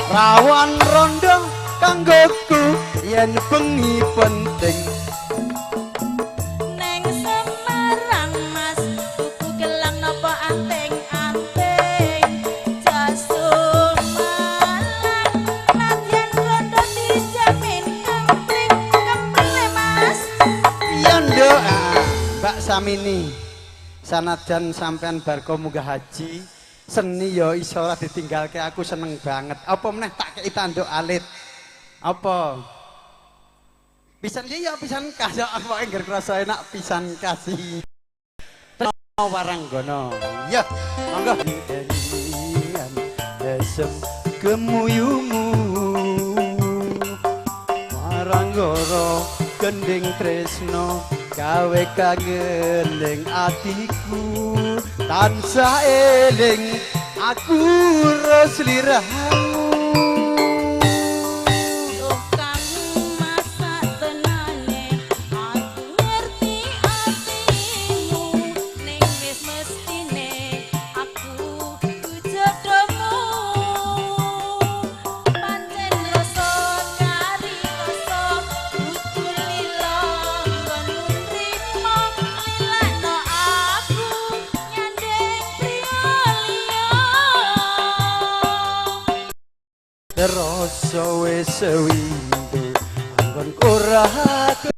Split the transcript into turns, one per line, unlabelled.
Rawan rondo kanggoku yen bengi penting.
Neng Semarang Mas tuku gelang nopo anting-anting. Jasumalang nadyan rondo dijamin kempling kempling le Mas.
Iya nduk. Mbak Samini, sanajan sampean barko munggah haji, seni ya iso ora ditinggalke, aku seneng banget. Apa meneh tak kei tanduk alit. Apa? Pisan iki ya pisan kasih, pokoke ngger krasa enak pisan kasih. Tresno Waranggono. Ya, monggo. Esem gemuyumu Waranggara gending tresno gawe kangen ning atiku, tansah eling aku ro sliramu.
Tukang masak tenane aku ngerti atimu, ning wis mestine aku jodohmu. Pancen rasa kari rasa kudu lila nggonmu nrimo lilakno aku nyanding priya liya.
Terasa wis sewindu anggon ora.